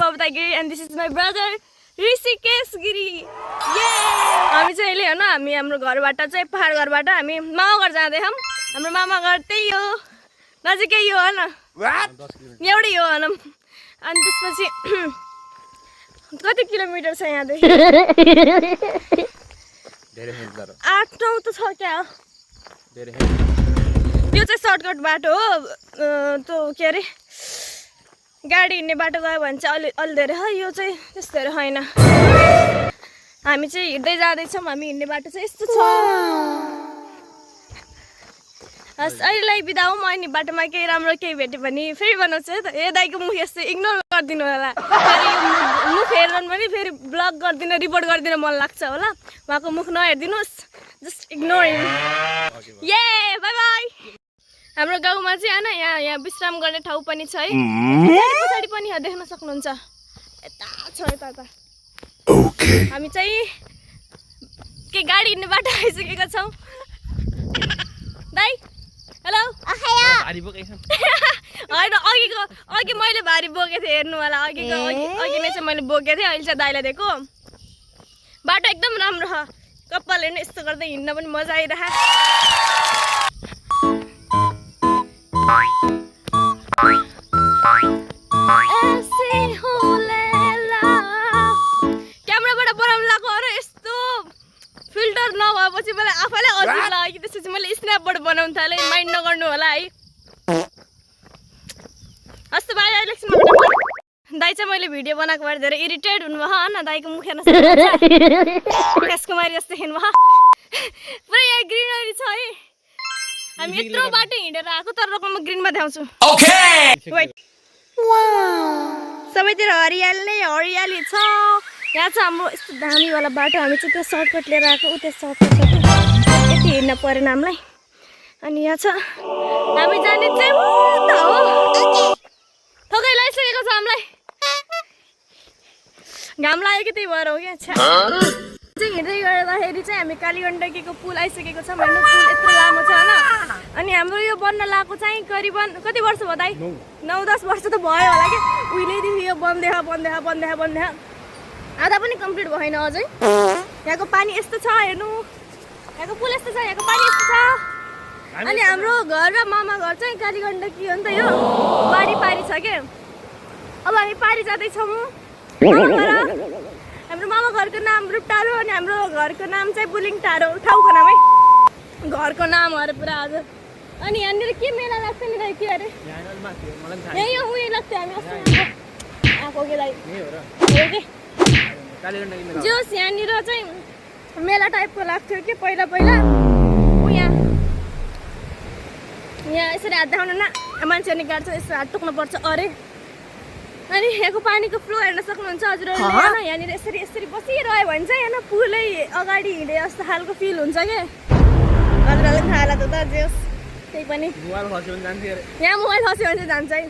Babita Giri and this is my brother Rishikesh Giri. हामी चाहिँ अहिले हैन हामी हाम्रो घरबाट चाहिँ पहाड घरबाट हामी मामा घर जाँदै छौं हाम्रो मामा घर त्यही हो नजिकै हो हैन एउटै हो हैन अनि त्यसपछि कति किलोमिटर छ यहाँदेखि धेरै हेल्प गर 8-9 त छ क्या धेरै यो चाहिँ सर्टकट बाटो हो त्यो के अरे गाडी हिँड्ने बाटो गयो भने चाहिँ अलि धेरै हो यो चाहिँ त्यस्तो धेरै हैन हामी चाहिँ हिँड्दै जाँदैछौँ हामी हिँड्ने बाटो चाहिँ यस्तो छ अहिलेलाई बिदा हौँ अनि बाटोमा केही राम्रो केही भेट्यो भने फेरि बनाउँछु है त ए दाइको मुख यस्तो इग्नोर गरिदिनु होला फेरि मुख हेर्नु पनि फेरि ब्लग गरिदिन रिपोर्ट गरिदिन मन लाग्छ होला उहाँको मुख नहेरिदिनुहोस् जस्ट इग्नोर हिम ये बाई बाई हाम्रो गाउँमा चाहिँ हैन यहाँ विश्राम गर्ने ठाउँ पनि छ है पछाडि पनि देख्न सक्नुहुन्छ यता छ यता ओके हामी चाहिँ के गाडी हिँड्ने बाटो आइसकेका छौं दाइ हेलो भारी बोकेछ हैन अघि मैले भारी बोके थिए हेर्नु होला अघि नै चाहिँ मैले बोके थिए अहिले चाहिँ दाइलाई दिएको बाटो एकदम राम्रो छ कपाल हेर्नु यस्तो गर्दै हिँड्न पनि मजा आइरहा क्यामेराबाट बनाउनु लाग्यो अरे यस्तो फिल्टर नभएपछि मलाई आफैलाई अजिब लाग्यो कि त्यसपछि मैले स्न्यापबाट बनाउन थालेँ माइन्ड नगर्नु होला है हस् बाई इलेक्सनमा दाइ चाहिँ मैले भिडियो बनाएको भएर धेरै इरिटेट हुनुभयो हैन दाइको मुख हेर्न सक्नुहुन्छ कुमारी जस्तो हेर्नुभयो पुरै यहाँ ग्रिनरी छ है हामी यत्रो बाटो हिँडेर आएको तर म ग्रिनमा देखाउँछु ओके वेट सबैतिर हरियाली नै हरियाली छ यहाँ चाहिँ हाम्रो यस्तो दामीवाला बाटो हामी चाहिँ त्यो सर्टकट लिएर आएको उतै सर्टकट यति हिँड्न परेन हामीलाई अनि यहाँ छ हामी जाने चाहिँ उता हो थोकै लगाइसकेको छ हामीलाई घाम लाग्यो कि त्यही भएर हो क्या चाहिँ हिँड्दै गर्दाखेरि चाहिँ हामी कालीगण्डकीको पुल आइसकेको छौँ होइन पुल यत्रो लामो छ होइन अनि हाम्रो यो बन्न लागेको चाहिँ करिबन कति वर्ष भयो दाइ 9-10 वर्ष त भयो होला कि उहिलेदेखि यो बन्दै आधा पनि कम्प्लिट भएन अझै यहाँको पानी यस्तो छ हेर्नु यहाँको पुल यस्तो छ यहाँको पानी यस्तो छ अनि हाम्रो घर र मामा घर चाहिँ कालीगण्डकी हो नि त यो बारी पारी छ के अब हामी पारी जाँदैछौँ हाम्रो मामा घरको नाम रूपटारो अनि हाम्रो घरको नाम चाहिँ बुलिङ टारो ठाउँको नामै घरको नाम अरे पुरा आज अनि यहाँनिर के मेला लाग्छ नि दाइ के अरे यही हो उयो लाग्छ हामी आएको के दाइ जोस यहाँनिर चाहिँ मेला टाइपको लाग्थ्यो कि पहिला यहाँ यसरी हात देखाउनु न मान्छेहरूले गाड्छ यसो हात टोक्नुपर्छ अरे अनि यहाँको पानीको फ्लो हेर्न सक्नुहुन्छ हजुरहरूले यहाँनिर यसरी बसिरह्यो भने चाहिँ होइन पुलै अगाडि हिँडे जस्तो खालको फिल हुन्छ क्या हजुरहरूले थाहा होला त जोस त्यही पनि यहाँ मोबाइल खस्यो भने चाहिँ जान्छ है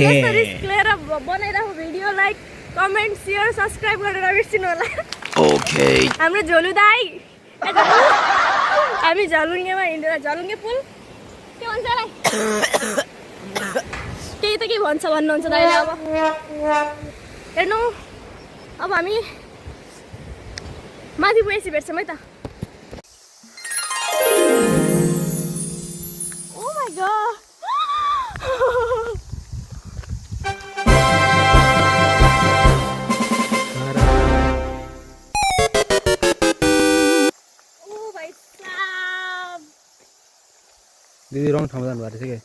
यस्तो रिस्क लिएर बनाइरहेको video like comment share subscribe गरेर बिर्सिनु होला ओके हाम्रो झोलु दाइ हामी झलुङ्गेमा हिँडेर झलुङ्गे पुल के भन्छ दाइ केही त के भन्छ भन्नुहुन्छ दाइले अब हेर्नु अब हामी माथि पुगेपछि भेट्छौँ है त ओ माई गॉड दिदी रङ ठाउँमा जानु भएको थियो कि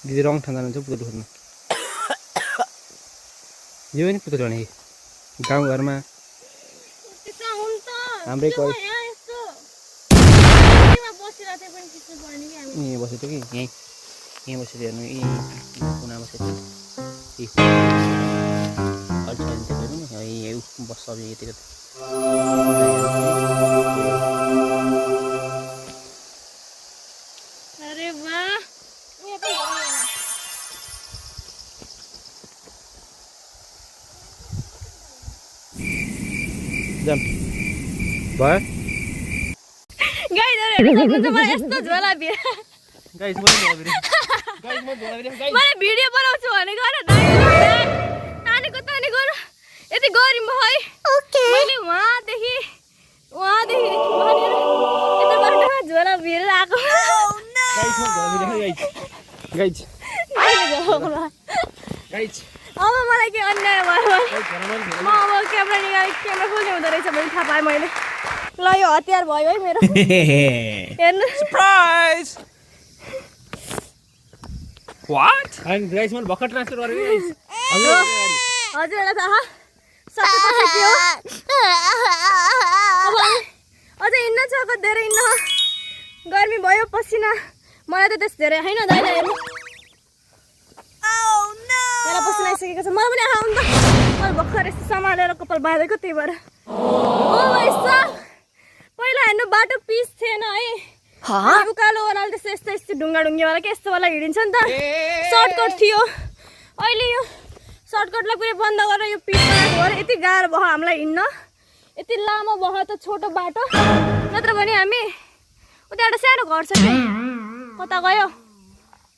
दिदी रङ ठाउँ जानुहुन्छ पुतुल खोज्नु यो पनि पुतुल भने गाउँघरमा हाम्रै यहीँ बसेको थियो कि यहीँ बसेर हेर्नु कुना बसेको यही बस्छ यतिको अरे वाह जाम भयो गाइजहरुले सक्नुहुन्छ मलाई यस्तो झोला बिहे गाइस म झोला बिरे गाइस म झोला बिरे गाइस मलाई भिडियो बनाउँछु भनेको हैन नानीको तानी गर यति गरिम है ओके मैले वहाँदेखि भनेर यता बाटोमा झोला भिरेर आएको गाइस म झोला बिरे गाइस गाइस अब मलाई के अन्याय भयो म अब क्यामेरा निकाले क्यामेरा खोल्ने हुँदो रहेछ भने थाहा पाएँ मैले ल यो हतियार भयो है मेरो हेर्नु सरप्राइज व्हाट अनि गाइस मैले भर्खर ट्रान्सफर गरेको गाइस हजुरलाई थाहा 70% के हो अब अझ हिँड्न छ धेरै हिँड्न गर्मी भयो पसिना मलाई त त्यस धेरै हैन दाइले हेर्नु मेरा पसिना आइसकेको छ मलाई पनि आउनु त मैले भर्खर यस्तो सम्हालेर कपाल बाँधेको त्यही भएर ओ भाइ साहब पहिला हेर्नु बाटो पिच थिएन है उकालो ओह्रालो त्यस्तो यस्तो ढुङ्गा ढुङ्गीवाला के यस्तोवाला हिँडिन्छ नि त सर्टकट थियो अहिले यो सर्टकटलाई पुरै बन्द गरेर यो पिच भएर यति गाह्रो भयो हामीलाई हिँड्न यति लामो भयो त छोटो बाटो नत्र भने हामी उता एउटा सानो घर छ कि कता गयो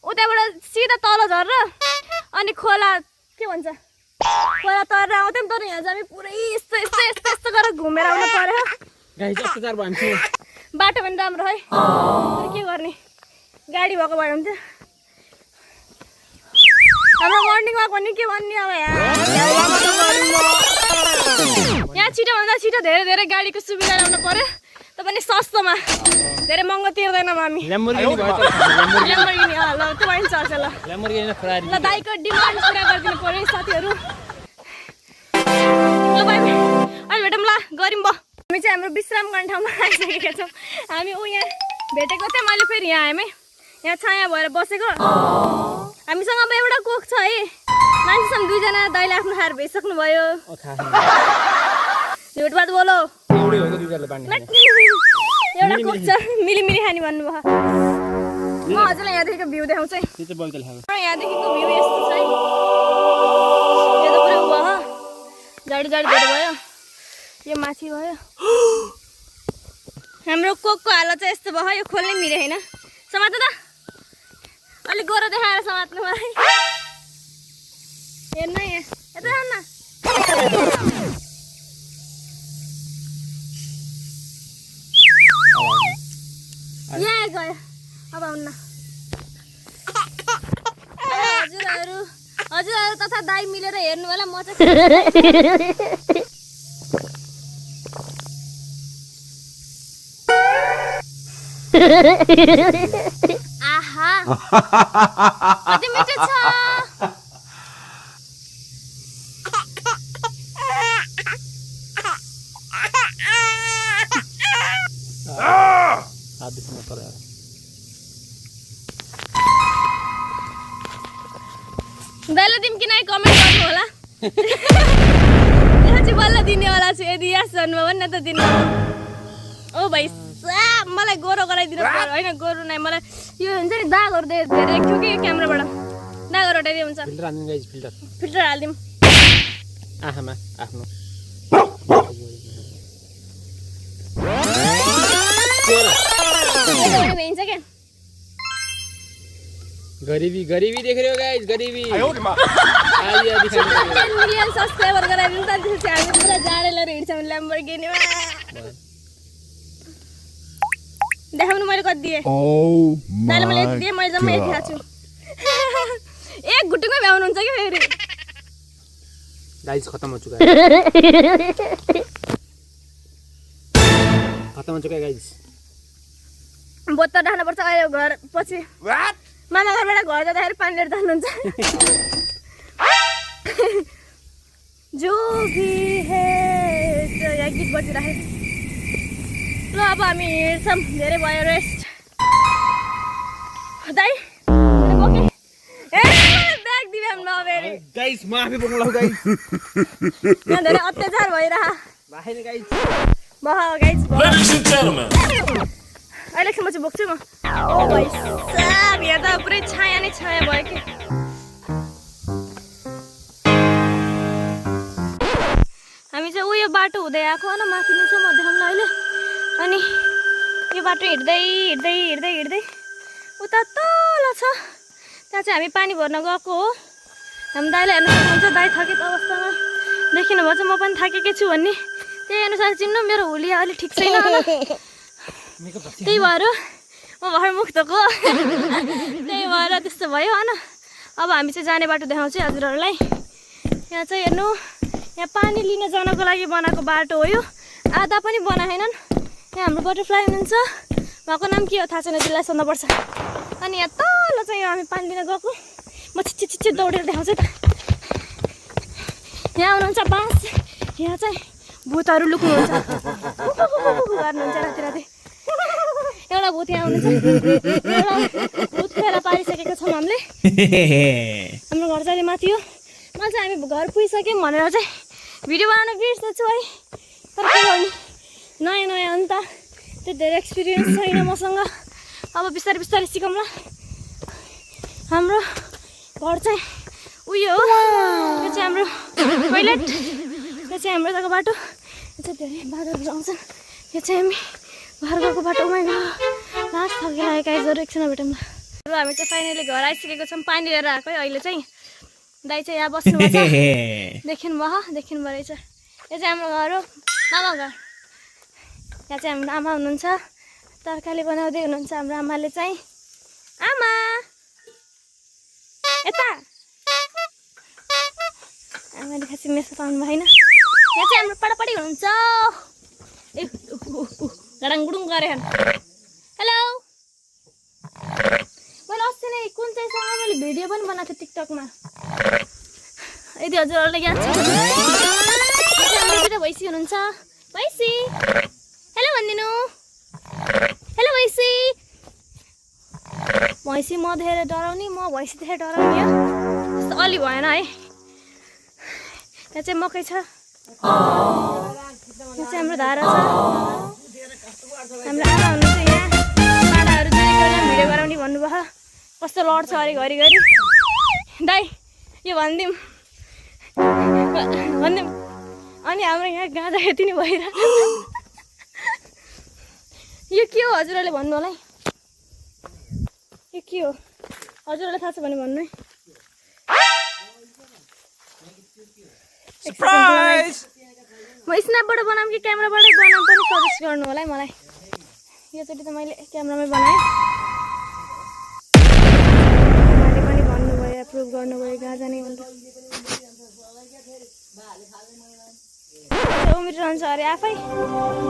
उताबाट सिधा तल झरेर अनि खोला के भन्छ खोला तरेर आउँथ्यौँ तर यहाँ चाहिँ हामी पुरै यस्तो यस्तो यस्तो यस्तो गरेर घुमेर आउनु पर्यो गाइस अत्याचार भयो हामी बाटो पनि राम्रो है के गर्ने गाडी भएको भए हुन्थ्यो हाम्रो मर्निङ वाक भन्ने के भन्ने अब यहाँ छिटोभन्दा छिटो धेरै धेरै गाडीको सुविधा ल्याउनु पर्यो त पनि सस्तोमा धेरै महँगो तिर्दैनौँ हामी ल्याम्बोर्गिनी भयो त ल्याम्बोर्गिनी ल त्यो पनि चल्छ ल ल्याम्बोर्गिनी फरारी ल दाइको डिमान्ड पुरा गरिदिनु पर्यो है साथीहरू ल बाइ अहिले भेटौँ ल गरौँ भयो हामी चाहिँ हाम्रो विश्राम गर्ने ठाउँमा आइसकेका छौँ हामी यहाँ भेटेको थियौँ मैले फेरि यहाँ हामी यहाँ छाया भएर बसेको हामीसँग अब एउटा कोक छ है मान्छेसँग दुईजना दाइले आफ्नो खाएर भइसक्नु भयो झुटबात बोलो एउटा कोक छ मिलिमिली खाने भन्नुभयो म हजुरलाई यहाँदेखिको भ्यू देखाउँछु है यहाँदेखिको भ्यू यस्तो छ है यो त पुरै भयो झाडी झाडी धेरै भयो यो माथि भयो हाम्रो कोकको हालत चाहिँ यस्तो भयो यो खोल्नै मिल्यो होइन समात्नु त अलिक गोरो देखाएर समात्नु भयो हेर्नु यहाँ यता हेर्नु यहाँ गयो अब आउनु हजुरहरू तथा दाइ मिलेर हेर्नु होला म चाहिँ आहा कति मिठो छ दाइलाई तिमी किन कमेन्ट गर्नु होला चाहिँ बल्ल दिनेवाला छु यदि यस भन्नुभयो भने न त दिनु ओ भाइ मलाई गोरो गराइदिनु पर्यो होइन गोरो नै मलाई यो हुन्छ नि दागहरू धेरै देख्छु कि क्यामेराबाट दागहरू हटाइदियो हुन्छ फिल्टर हालिदिउँ आँखामा आफ्नो हिँड्छ क्या गरीबी गरीबी देख रहे हो गाइस गरीबी मिलियन सब्सक्राइबर गराइदिनु त त्यसपछि हामी पुरा जाडे लिएर हिँड्छौँ ल्याम्बोर्गिनीमा देखाउनु मैले कति दिएँ दाइले मैले यति दिएँ मैले जम्मा यति खाएको छु एक घुट्टुमै भ्याउनुहुन्छ कि फेरि गाइस खत्म हो चुका है गाइस बोतल राख्नुपर्छ अहिले घर पछि मामा घरबाट घर जाँदाखेरि पानी लिएर जानुहुन्छ जो भी है यहाँ गीत बजिरहेको ल अब हामी हिँड्छौँ धेरै भयो रेस्ट दाइ ओके ब्याग दिए नभेरे गाइस म आफै बोक्नु गाइस यहाँ धेरै अत्याचार भइरह भाइ गाइस बहा गाइस Ladies and gentlemen, अहिलेसम्म चाहिँ बोक्छु म ओ भाइ साहब यहाँ त पुरै छाया नै छाया भयो कि हामी चाहिँ उयो बाटो हुँदै आएको होइन माथि नै छ म देखाउँला अहिले अनि यो बाटो हिँड्दै हिँड्दै हिँड्दै हिँड्दै उता तल छ त्यहाँ चाहिँ हामी पानी भर्न गएको हो हामी दाइलाई हेर्नु सक्नुहुन्छ दाइ थकित अवस्थामा देखिनु भयो म पनि थाकेकै छु भन्ने त्यही अनुसार चिन्नु मेरो हुलिया अलिक ठिक छैन त्यही भएर म भर्खर मुख धोको त्यही भएर त्यस्तो भयो होइन अब हामी चाहिँ जाने बाटो देखाउँछु हजुरहरूलाई यहाँ चाहिँ हेर्नु यहाँ पानी लिन जानको लागि बनाएको बाटो हो यो आधा पनि बनाएनन् यहाँ हाम्रो बटरफ्लाई हुनुहुन्छ उहाँको नाम के हो थाहा छैन जिल्ला सोध्नुपर्छ अनि यहाँ तल चाहिँ हामी पानी लिन गएको म छिच्छि दौडेर देखाउँछु त यहाँ हुनुहुन्छ बाँस यहाँ चाहिँ भूतहरू लुक्नुहुन्छ गर्नुहुन्छ राति राति एउटा भूत यहाँ हुनुहुन्छ एउटा भूत फेला पारिसकेको छौँ हामीले हाम्रो घर चाहिँ माथि हो म चाहिँ हामी घर पुगिसक्यौँ भनेर चाहिँ भिडियो बनाउन बिर्सेछु है तर के गर्ने नयाँ नयाँ हो नि त त्यो धेरै एक्सपिरियन्स छैन मसँग अब बिस्तारै बिस्तारै सिकौँला हाम्रो घर चाहिँ उयो हो यो चाहिँ हाम्रो टोइलेट यो चाहिँ हाम्रो यताको बाटो यो चाहिँ धेरै बाटोहरू आउँछन् यो चाहिँ हामी घर गएको बाटो उमाइको लास्ट थर्के लागेको आइजहरू एकछिन भेटौँ ल हामी चाहिँ फाइनली घर आइसकेको छौँ पानी लिएर आएको है अहिले चाहिँ दाइ चाहिँ यहाँ बस्नुभएको छ देखिनु भयो रहेछ यो चाहिँ हाम्रो घर हो मामा घर यहाँ चाहिँ हाम्रो आमा हुनुहुन्छ तरकारी बनाउँदै हुनुहुन्छ हाम्रो आमाले चाहिँ आमा यता आमाले खासै मेसो पाउनु भएन यहाँ चाहिँ हाम्रो पढापढी हुनुहुन्छ ए गडाङगुडुङ गरेर हेलो मैले अस्ति नै कुन चाहिँसँग मैले भिडियो पनि बनाएको थिएँ टिकटकमा यदि हजुरहरूलाई याद छ भैँसी हुनुहुन्छ भैँसी हेलो भनिदिनु हेलो भैँसी भैँसी म धेरै डराउने म भैँसी धेरै डराउने हो त्यस्तो अलि भएन है यहाँ चाहिँ मकै छ यहाँ चाहिँ हाम्रो धारा छ हाम्रो आमा हुनुहुन्छ यहाँ पाडाहरू जोडेर भिडियो गराउने भन्नुभयो कस्तो लड्छ अरे घरिघरि दाइ यो भनिदिउँ अनि हाम्रो यहाँ गाँजा यति नै भएर यो के हो हजुरहरूले भन्नु होला है यो के हो हजुरहरूलाई थाहा छ भने भन्नु है म स्न्यापबाट बनाऊँ कि क्यामेराबाटै बनाऊँ पनि सजेस्ट गर्नु होला है मलाई योचोटि त मैले क्यामेरामै बनाएँ उहाँले पनि भन्नुभयो एप्रुभ गर्नुभयो गाँजा नै भन्दा उम्रिरहन्छ अरे आफै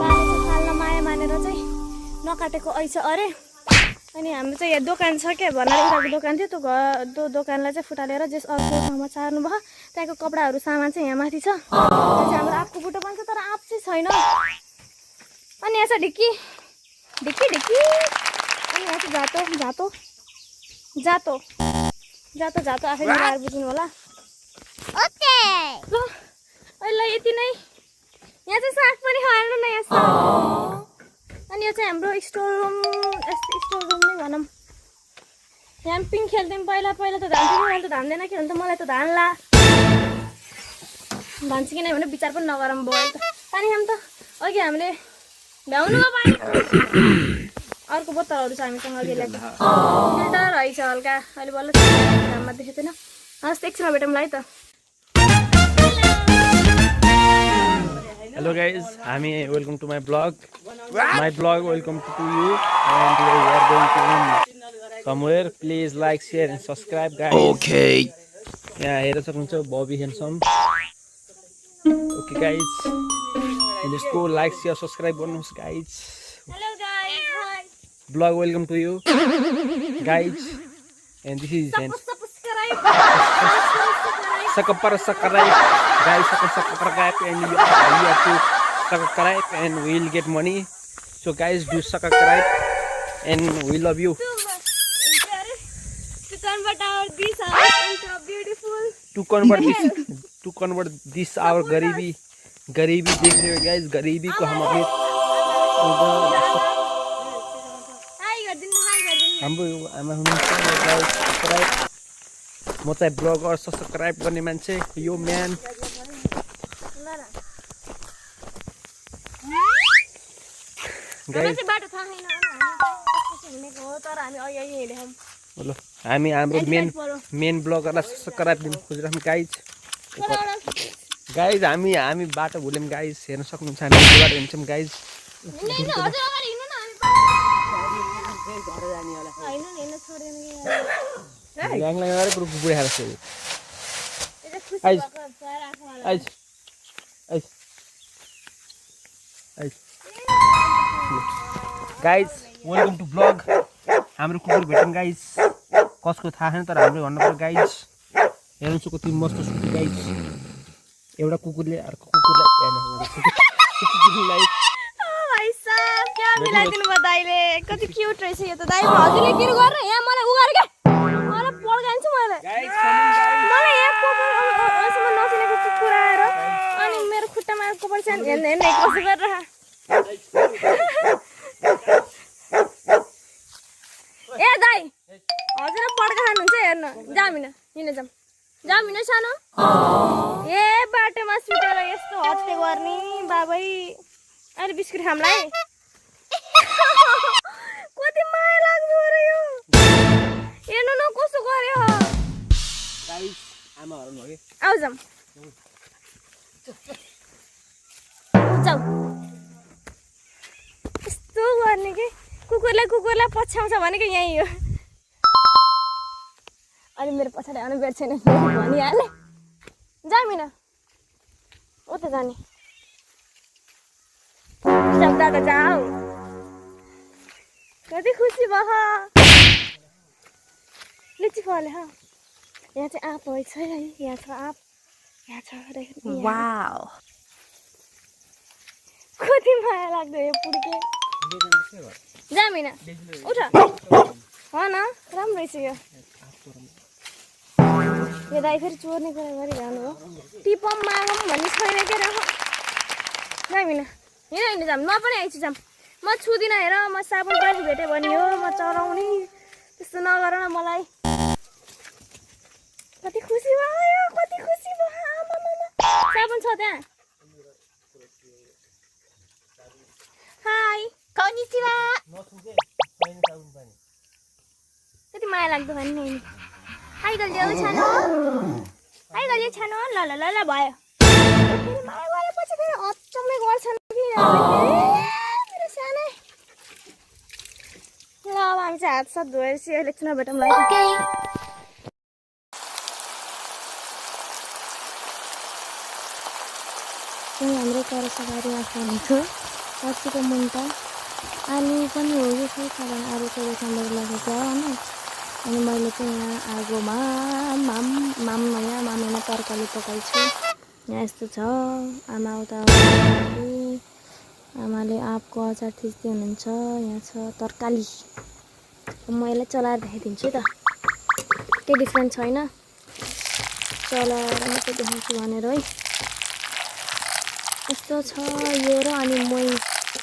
बालेको फाल्न माया मानेर चाहिँ नकाटेको ऐछ अरे अनि हाम्रो चाहिँ यहाँ दोकान छ क्या भर्नाले उताको दोकान थियो त्यो दोकानलाई चाहिँ फुटालेर जस अर्को ठाउँमा सार्नु भयो त्यहाँको कपडाहरू सामान चाहिँ यहाँ माथि छ त्यहाँ चाहिँ हाम्रो आँपको बुटो पनि छ तर आँप चाहिँ छैन अनि यहाँ छ ढिक्की ढिक्की ढिक्की अनि यहाँ चाहिँ जातो आफै मिलाएर बुझ्नु होला ओके ल अहिले यति नै यहाँ चाहिँ साग पनि खानु न यहाँ अनि यो चाहिँ हाम्रो स्टोर रुम नै भनौँ क्याम्पिङ खेल्थ्यौँ पहिला त धान्थ्यौँ अहिले त धान्दैन के भन्छ मलाई त धान्ला भन्छ कि नै भने विचार पनि नगरौँ भयो त पानी खाऊँ त अघि हामीले भ्याउनु भयो पानी अर्को बोतलहरू छ हामीसँग अघि ल्याएको फिल्टर रहेछ हल्का अहिले बल्ल घाममा देखेको थिएन हस् एकछिनमा भेटौँ है त Hello guys, welcome to my blog. Welcome to you, and we are going to somewhere. Please like, share, and subscribe, guys. Okay. Yeah, here is Bobby handsome. Okay, guys. Let's go. Like, share, subscribe, bonus, guys. Hello guys, hi. Blog, welcome to you, guys. And this is subscribe. subscribe, guys. Subscribe, and you have to subscribe, and we'll get money. So, guys, do subscribe, and we love you. To convert this house into a beautiful. To convert this our गरीबी देख रहे हो guys, गरीबी को हम अपने हाम्रो आमा हुनुहुन्छ सब्स्क्राइब म चाहिँ ब्लगर सब्स्क्राइब गर्ने मान्छे यो म्यान हामीलाई चाहिँ बाटो थाहा छैन हामी कसरी हिँडेको हो तर हामी अहिले हिँडेछौँ ल हामी हाम्रो मेन ब्लगरलाई सब्स्क्राइब दिन खोजिरहेछौँ गाइज हामी बाटो भुल्यौँ गाइज हेर्न सक्नुहुन्छ हामी बाटो हिँड्छौँ गाइज कुकुर गाइज वेलकम टु ब्लग हाम्रो कुकुर भेट्यौँ गाइज कसको थाहा छैन तर हाम्रो भन्नुपर्छ गाइज हेर्नुहोस् कति मस्त सुत्यो गाइज एउटा कुकुरले अर्को कुकुरलाई मिलाइदिनु भयो दाइले कति क्युट रहेछ यो त दाइ हजुरले के गर्नु यहाँ मलाई उगार क्या मलाई पड्काइन्छ मलाई यहाँ कोपरसम्म नचिनेको कुकुर आएर अनि मेरो खुट्टामा कोपर चाहिँ हेर्ने कसो गरेर ए दाइ हजुर पड्का खानुहुन्छ हेर्नु जामिन हिँड्न जामिन सानो ए बाटोमा सुतेर यस्तो हत्ते गर्ने बाबै अहिले बिस्कुट खामलाई कति माया लाग्दो रह्यो हेर्नु न कसो गर्यो गाइस आमा हराउनु भयो आउ जाम जाऊ यस्तो गर्ने के कुकुरलाई पछ्याउँछ भनेको यही हो अनि मेरो पछाडि आउनु बेर छैन भनिहाले जामिन उता जाने जाऊ दादा जाऊ कति खुसी भयो लिची फले यहाँ चाहिँ आँप रहेछ है यहाँ छ आँप यहाँ छ वाउ कति माया लाग्दो यो पुड्के जामिन उठ हो न राम्रो रहेछ यो दाइ फेरि चोर्ने कुरा गरिरहनु हो टिपम मागौँ भन्ने छैन के रह जामिन हिँड्न जाम म पनि आइछु जाम म छुदिनँ हेर म साबुन पनि भेटेँ भने हो म चराउने त्यस्तो नगर न मलाई कति खुसी भयो साबुन छ त्यहाँ हाई कनिचिवा कति माया लाग्दो भने नि हाई गल्यो छानो ल ल ल ल भयो फेरि माया गरेपछि फेरि अचम्मै गर्छन् कि मेरो सानै ल अब हामी चाहिँ हात साथ धोएर एकछिन भेटौँ ल हाम्रो तरसबारीमा खान्छ अस्तिको मुन्टा आलु पनि हो यो खै खाना आलु चाहिँ खाँदै लगेको होइन अनि मैले चाहिँ यहाँ आगोमा माममा तरकारी पकाइछु यहाँ यस्तो छ आमा उता आमाले आँपको अचार थिच्दै हुनुहुन्छ यहाँ छ तरकारी म यसलाई चलाएर देखाइदिन्छु त केही डिफ्रेन्ट छैन चलाएर मात्रै देखाउँछु भनेर है यस्तो छ यो र अनि मही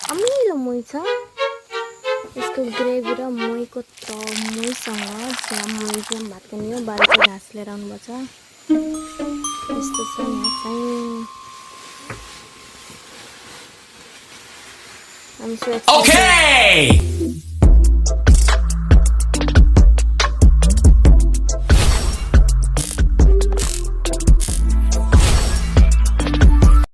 अमिलो मही छ यसको ग्रेभी र महीको महीसँग झ्याम मही चाहिँ भात पनि हो बारीको घाँस लिएर आउनुभएको छ यस्तो छ यहाँ चाहिँ I'm so excited. Okay!